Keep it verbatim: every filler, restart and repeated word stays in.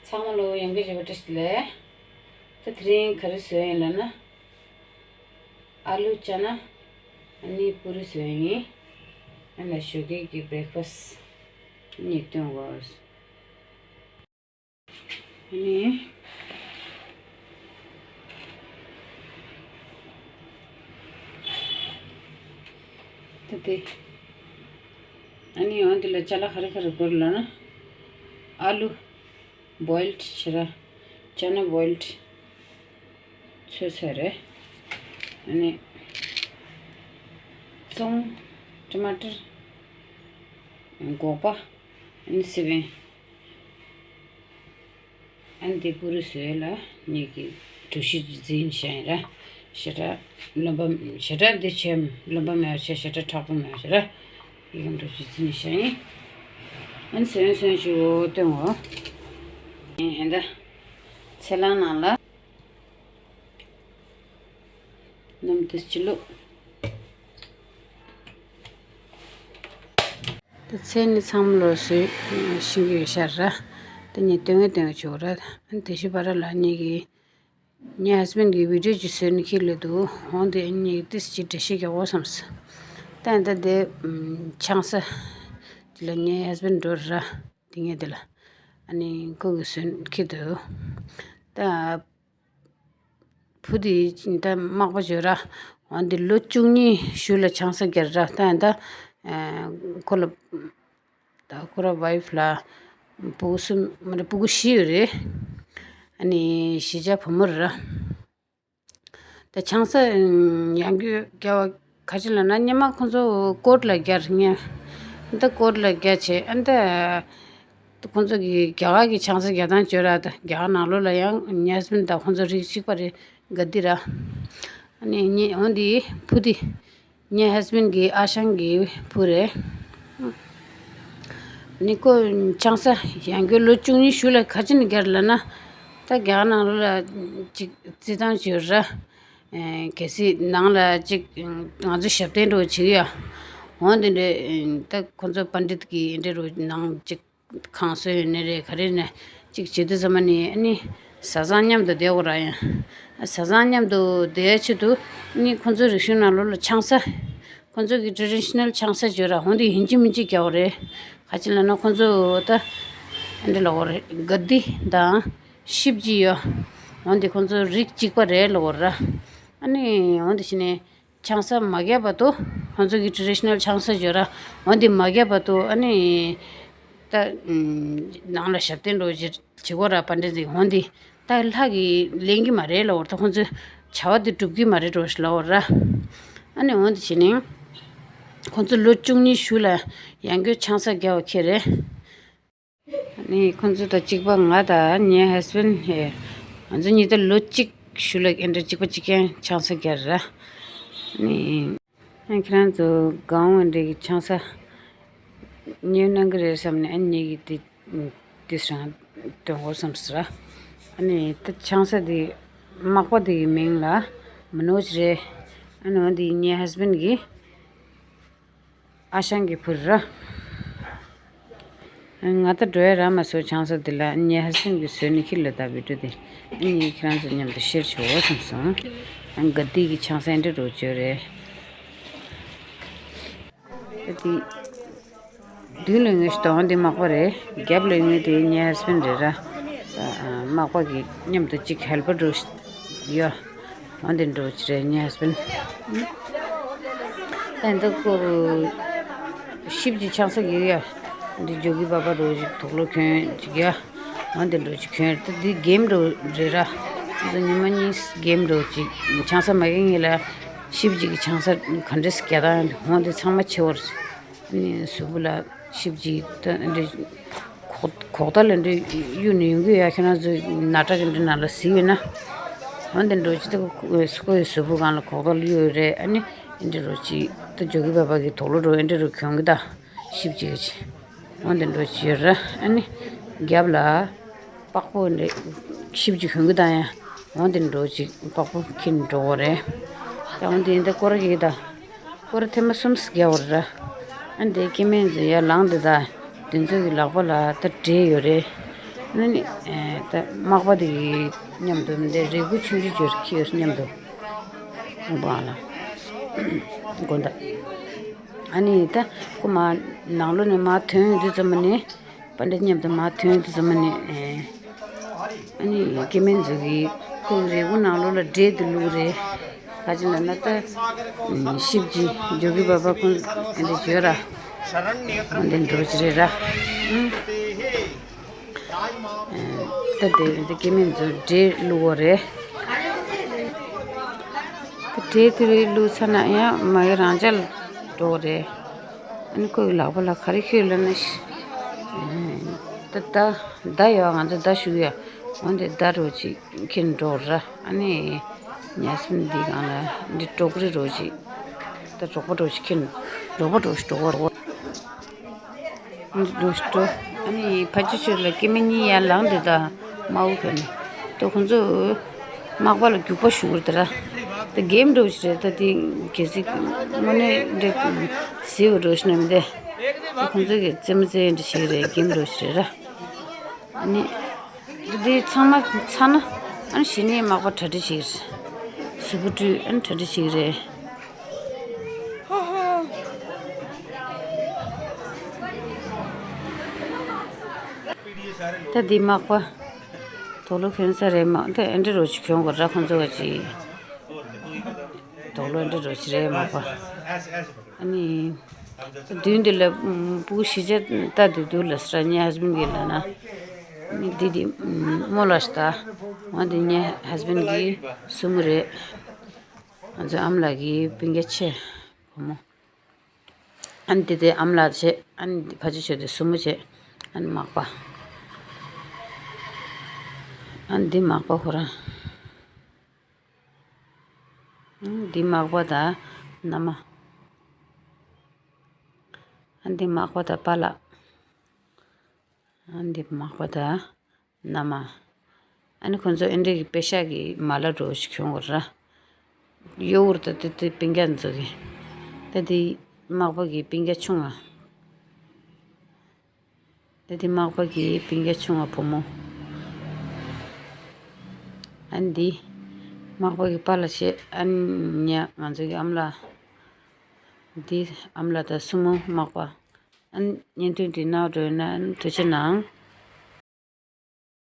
ཚང་མ་ལོ་ཡང་བསྐྱར་བཀྲ་ཤིས་བདེ་ལེགས། ད་དེ་རིང་ག་རེ་བཟོས་ཡིན་ལབ་ན། ཨ་ལུ་ཅ་ན། ཨ་ནི་པུ་རི་བཟོས་ཡིན། ཨ་ནི་ཞོགས་ཀས་ཀྱི་བྷེ་རེག་ཕ་སི་གཉིས་སྟོན་དགོས། ཨ་ནི། ད་དེ། ཨ་ནི་འོན་ཏེ་ལ་ཅ་ལག་ག་རེ་ག་རེ་དགོས་ལབ་ན། ཨ་ལུ། བོའིལ་ཌི་བྱས་ར། ཅ་ན་བོའིལ་ཌི་ཚོས་ཚོས་རེད། ཨ་ནི། ཙོང་། ཊ་མ་ཊར། སྒོག་པ། ཨ་ནི་སི་པན། ཨ་ནི་དེ་པུ་རུ་བཟོས་ལ་ངེད་ཀྱི་གྲུ་བཞི་འཛིན་བཞག་ཡིན་ར། ཞེ་དྲག་རློན་པ། ཞེ་དྲག་འདི་བྱས་རློན་པ་མེད་པ་བྱས། ཞེ་དྲག་མཁྲེགས་པོ་མེད་པ་བྱས་ར། ཡི་གེ་འགྲོ་ཞིག་འཛིན་བཞག་ཡིན། ཨ་ནི་སོན་སོན་ཞུ་སྟོན་འོ། ཨེ་ཧེ་ད། ཚེ་ལང་ནང་ལ། ནམ་དུ་ཅི་ལུ། ད་ཚེ་ནི་ཚང་མ་ལོ་སུ་ཤིང་གི་ཤར་ར། ད་ནི་སྟོན་གི་སྟོན་གི་ཆོག་ར། ཨ་ནི་དེ་ཤི་བ་ར་ལ་ནི་གི། ངའི་ཧས་བྷེན་གྱིས་བི་ཌིའོ་ཅིག་བཟོས་ནས་ཁྱེར་ལེ་འདུག་འོང་དེ་ཨ་ནི་ཏིས་ཅིག་འགྲེལ་བཤད་རྒྱག་དགོས་བསམས། ད་ཡིན་ད་དེ་ཆང་ས་དེ་ལ་ངའི་ཧས་བྷེན་འགྲོ་ར། དེ་ངས་དེ་ལ་ཨ་ནི་ཁོ་གིས་བཟོས་ཁྱེར་འདུག་ད་བུ་དེ་ད་མག་པ་བྱོས་ར། འོང་དེ་ལོ་བཅུ་གཉིས་གཞུག་ལ་ཆང་ས་བརྒྱབ་ར། ད་ཡིན་ད་ཁོ་ལ། ད་ཁོ་ར་ཝའིཕ་ལ་སྤུ་གུ་གསུམ་མ་རེད། སྤུ་གུ་བཞི་ཡོད་རེད། ཨ་ནི་བཞི་ཆ་བུ་མོ་རེད་ར། ད་ཆང་ས་ཡང་རྒྱུ་རྒྱ་བ་ག་ཅི་ལབ་ན། སྔོན་མ་ཁོང་ཚོ་ཀོར་ཊི་ལ་རྒྱག་རེད། ད་ཀོར་ཊི་ལ་རྒྱག་བྱས་ཨ་ནི་ད་ཁོང་ཚོ་གི་རྒྱ་གར་གི་ཆང་ས་རྒྱག་སྟངས་བྱོས་ར། ད་རྒྱ་གར་ནང་ལོགས་ལ་ཡང་ངའི་ཧས་བྷེན་དང་ཁོང་ཚོ་རིགས་གཅིག་པ་རེད། ག་དི་ར། ཨ་ནི་ངས་འོང་དེ་བུ་དེ། ངའི་ཧས་བྷེན་གྱི་ཨ་ཞང་གི་བུ་རེད། ནི་ཁོ་ཆང་ས་ཡང་རྒྱུ་ལོ་བཅུ་གཉིས་གཞུག་ལ་ག་ཅི་ནས་བརྒྱབ་ལབ་ན། ད་རྒྱ་གར་ནང་ལོགས་ལ་ཅིག་རྩིས་སྟངས་བྱོས་ར། གལ་སྲིད་ནང་ལ་ཅིག་ང་ཚོ་ཞབས་བརྟན་འགྲོ་བྱེད་ཀྱི་ཡ། འོང་དེ་འདྲ་ད་ཁོ་ཚོ་པཎ་ཌི་ཏི་གི་འདྲ་རུ་ནང་ཅིག་ཁང་སོ་ཡོད་ནི་རེད། ག་རེ་ནས་ཅིག་བྱེད་དུས་ཙམ་པ་ནི་ཨ་ནི་བཟའ་ཚང་མཉམ་དུ་བསྡད་དགོས་ར། ཡང་བཟའ་ཚང་མཉམ་དུ་བསྡད་ཆེད་དུ་ཨ་ནི་ཁོང་ཚོའི་རིག་གཞུང་ནང་ལོགས་ལ་ཆང་ས། ཁོང་ཚོ་གི་ཊེ་རེ་ཌི་ཤི་ནལ་ཆང་ས་བྱོས་ར། འོང་དེ་ཡིན་གཅིག་མིན་གཅིག་རྒྱག་དགོས་རེད། ག་ཅི་ལབ་ན་ཁོང་ཚོ་ད་ཨ་འདྲ་ལབ་དགོས་རེད། ག་དི་དང་ཤིབ་ཇི་ཡོད། འོང་དེ་ཁོང་ཚོ་རིགས་གཅིག་པ་རེད་ལབ་དགོས་ར། ཨ་ནི་འོང་དེ་བྱས་ནས། ཆང་ས་མ་བརྒྱབ་བར་དུ་ཁོང་ཚོ་གི་ཊེ་རེ་ཌི་ཤི་ནལ་ཆང་ས་བྱོས་ར། འོ་འདི་མ་བརྒྱབ་བར་དུ་ཨ་ནི་ད་ནང་ལ་ཞབས་བརྟན་འགྲོ་བྱེད་བྱེད་དགོས་ར། པཎ་ཌི་ཏི་འོ་འདི་ད་ལྷ་གིས་ལེན་གྱི་མ་རེད་ལབ་དགོས་ར། ད་ཁོང་ཚོས་བྱ་བ་འདི་སྒྲུབ་ཀྱི་མ་རེད་འགྲོ་ཞེས་ལབ་དགོས་ར། ཨ་ནི་འོ་འདི་བྱས་ནས་ཁོང་ཚོ་ལོ་བཅུ་གཉིས་གཞུག་ལ་ཡང་བསྐྱར་ཆང་ས་བརྒྱབ་པ་ཁྱེད་རེད། ནི་ཁོང་ཚོ་དང་གཅིག་པ་ང་དང་ངའི་ཧས་བྷེན་ཧེ། ང་ཚོ་གཉིས་ད་ལོ་གཅིག་གཞུག་ལ་ཨེ་འདྲ་གཅིག་པ་གཅིག་རྐྱང་ཆང་ས་བརྒྱབ་ར། ནི་ཨ་ཁྱེད་རང་ཚོ་གང་ཨེ་འདྲ་གི་ཆང་ས་ཉོས་གནང་གི་རེད་བསམ་ནས་ཨ་ནི་ངེད་ཀྱི་དེ་དེ་སང་སྟོན་དགོས་བསམ་སོང་ར། ཨ་ནི་ད་ཆང་ས་དེ་མག་པ་དེ་གི་མིང་ལ་མ་ནོ་ཇི་རེད། ཨ་ནི་འོ་དེ་ངའི་ཧས་བྷེན་གི་ཨ་ཞང་གི་བུ་ར། ང་ད་འགྲོ་ཡ་རག་མ་སོང་ཆང་ས་དེ་ལ། ངའི་ཧས་བྷེན་གྱིས་བཟོས་ནས་ཁྱེར་ལ་ད་བི་ཌིའོ་དེ་ཨ་ནི་ཁྱེད་རང་ཚོ་མཉམ་དུ་ཤེར་བྱེད་འོ་བསམ་སོང་། ཨ་ག་དི་གི་ཆང་ས་འདྲ་རོ་བཅོས་རེད། ད་དེ་མདུན་ལ་ངའི་གདོང་དེ་མག་པ་རེད། རྒྱབ་ལ་ངའི་དེ་ངའི་ཧས་བྷེན་རེད་ར། ད་མག་པ་གི་མཉམ་དུ་གཅིག་ཧེལ་པར་འགྲོ་ཡོད། འོ་འདི་འགྲོ་ཅི་རེད་ངའི་ཧས་བྷེན། ད་འདི་ཁོ་ཤིབ་ཀྱི་ཆང་ས་གི་ཡ། འདི་འཇོ་གི་པ་པ་རོ་ཅིག་དུག་ལོག་གྱོན་ཅིག་ཡ། འོ་འདི་འགྲོ་ཅིག་གྱོན། ད་འདི་གེམ་རོ་རེད་ར། ང་ཚོ་ཉི་མ་གཉིས་གེམ་རོ་ཅིག་ཆང་ས་མ་གི་ངེད་ལ་ཤིབ་ཀྱི་ཆང་ས་ག་འདྲས་རྒྱག་སྟངས་འོ་འདི་ཚང་མ་བྱེད་འོར། ཨ་ནི་གཟུགས་པོ་ལ་ཤིབ་ཀྱི་ད་འདི་ཁོག་ཁོག་ད་ལ་འདི་གཡུག་ནས་ཡོང་གི་ཡ། ཁྱེད་རང་ཚོ་ན་ཕྲ་གི་འདི་ནང་ལ་གཟིགས་ཡོད་ན། འོ་འདི་འགྲོ་ཅི་ད་ཁོ་ཁོའི་གཟུགས་པོ་གང་ལ་ཁོག་ད་ལ་གཡུག་ཡོད་རེད། ཨ་ནི་འདི་འགྲོ་ཅི་ད་འཇོ་གི་པ་པ་གི་དུག་ལོག་འགྲོ་འདི་འགྲོ་གྱོན་གི་ད། ཤིབ་ཀྱི་གི་ཅི་འོ་འདི་འགྲོ་ཅི་ཡོད་ར། ཨ་ནི་རྒྱབ་ལ། པགས་པོ་འདི་ཤིབ་ཀྱི་གྱོན་གི་ད་ཡ། འོ་འདི་འགྲོ་ཅིག་པགས་པོ་ཁྱེར་འགྲོ་གི་རེད། ད་འོ་འདི་འདི་སྐོར་གི་ད། སྐོར་ཐེངས་མ་གསུམ་བརྒྱབ་པ་རེད། ཨ་འདི་སྐྱེ་དམན་ཚོ་ཡར་ལངས་འདི་ད། འདི་ཚོ་གི་ལག་པ་ལ་ད་འབྲས་ཡོད་རེད། ཨ་ནི་ཨེ་ད་མག་པ་དེ་མཉམ་དུ་འདི་རས་ཁུག་ཆུང་ཆུང་ཅིག་ཁྱེར་མཉམ་དུ་དགོན་པ་ལ་དགོན་ད། ཨ་ནི་ད་ཁོ་མ་ནང་ལོགས་ནས་མར་ཐོན་དུས་ཙམ་པ་ནས་པཎྜི་ཏ་མཉམ་དུ་མར་ཐོན་དུས་ཙམ་པ་ནས་ཨེ་ཨ་ནི་སྐྱེ་དམན་ཚོ་གིས་ཁོའི་རས་ཁུག་ནང་ལོགས་ལ་འབྲས་དེ་བླུགས་རེད། ག་ཅི་ལབ་ན་ད་ཤིབ་ཅི་འཇོ་གི་པ་པ་ཁོང་ཨེ་འདྲ་བྱོས་ར། འོན་ཏེ་འགྲོ་ཅི་རེད་ར། ད་དེ་དེ་སྐྱེ་དམན་ཚོ་འབྲས་བླུགས་པ་རེད། དེ་འབྲས་དེ་རིགས་བླུགས་ཚར་ན་ཡང་མ་གི་རང་འཇགས་འགྲོ་གི་རེད། ཨ་ནི་ཁོ་གི་ལག་པ་ལ་ག་རེ་ཤོད་ལབ་ན་ཤི། ད་ད་ད་ཡོད་ང་ཚོ་ད་ཞུ་ཡ། འོན་ཏེ་ད་རོ་ཅིག་ཁྱེར་འགྲོ་ར། ཨ་ནི་ཉལ་སྲིན་འདི་སྒང་ལ་འདི་གྲོག་རི་རོ་ཅིག་ད་གྲོག་པ་རོ་ཅིག་ཁྱེར་འགྲོ་པ་རོ་ཅིག་གྲོག་པ་རོ། འགྲོ་ཞིག་འགྲོ། ཨ་ནི་ཕ་ཆུ་ཆུ་ལ་སྐྱེ་དམན་གཉིས་ཡར་ལངས་དེ་ད་མ་འུ་གོ་ནི། ད་ཁོང་ཚོ་མག་པ་ལ་རྒྱུག་པ་ཞུ་གི་རེད་ད་ར། ད་གེམ་འགྲོ་ཞིག་རེད་ད་དེ་གལ་སྲིད་དངོས་གནས་འདྲ་ཟིལ་བ་འགྲོ་ཞིག་ནས་མི་འདས། ད་ཁོང་ཚོ་གི་རྩེད་མོ་རྩེ་འདྲ་ཞིག་རེད། གེམ་འགྲོ་ཞིག་རེད་ར། ཨ་ནི་ད་དེ་ཚང་མ་ཚར་ན་ཨ་ནི་གཞི་ནས་མག་པ་གྲ་སྒྲིག་ཞིག་རེད། གཟུགས་པོ་བཀྲུས་ཨ་ནི་གྲ་སྒྲིག་ཞིག་རེད། ད་འདི་མག་པ་དུག་ལོག་གྱོན་ས་རེད་མ། ད་ཨེ་འདྲ་རོ་ཅིག་གྱོན་དགོས་ར་ཁོང་ཚོ་བ་ཅིག་དུག་ལོག་ཨེ་འདྲ་རོ་ཅིག་རེད་མག་པ། ཨ་ནི་མདུན་འདི་ལ་ཕྲུ་གུ་བཞི་ཆ་ལྟ་དུས་འདུག་ལ་སྲ་ཉེ་ཧས་བེན་གྱི་ལ་ན་ནི་འདི་འདི་རྨོ་ལགས་ཤིག་ད་འོན་ཏེ་ཉེ་ཧས་བེན་གྱི་སྲུ་མོ་རེད། ང་ཚོའི་ཨ་མ་ལགས་ཀྱི་སྤུན་ཀྱག་ཆེ་བུ་མོ། ཨ་ནི་དེ་དེ་ཨ་མ་ལགས་བྱས། ཨ་ནི་ཕ་ཆུ་ཆུ་དེ་སྲུ་མོ་བྱས། ཨ་ནི་མག་པ། ཨ་ནི་འདི་མག་པ་ཁོ་རང་། ཨ་ནི་འདི་མག་པ་དང་མནའ་མ། ཨ་ནི་འདི་མག་པ་དང་པཱ་ལགས། ཨ་ནི་འདི་མག་པ་དང་མནའ་མ། ཨ་ནི་ཁོང་ཚོ་ཨེ་འདྲ་གི་པེ་ཤག་གི་མ་ལ་འགྲོ་ཞིག་གྱོན་དགོས་ར། གཡོ་འུར་ད་དེ་དེ་སྤུན་ཀྱག་ཚོ་གི། ད་དེ་མག་པ་གི་སྤུན་ཀྱག་ཆུང་ང་། ད་དེ་མག་པ་གི་སྤུན་ཀྱག་ཆུང་ང་བུ་མོ། ཨ་ནི་འདི་མག་པ་གི་པཱ་ལགས་བྱས། ཨ་ནི་ཉ་ང་ཚོ་གི་ཨ་མ་ལགས། འདི་ཨ་མ་ལགས་དང་སྲུ་མོ་མག་པ། ཨ་ནི་བརྙན་ཐུང་འདི་ནང་འགྲོ་ཡོད་ན་ཨ་ནི་ཐུགས་རྗེ་གནང་།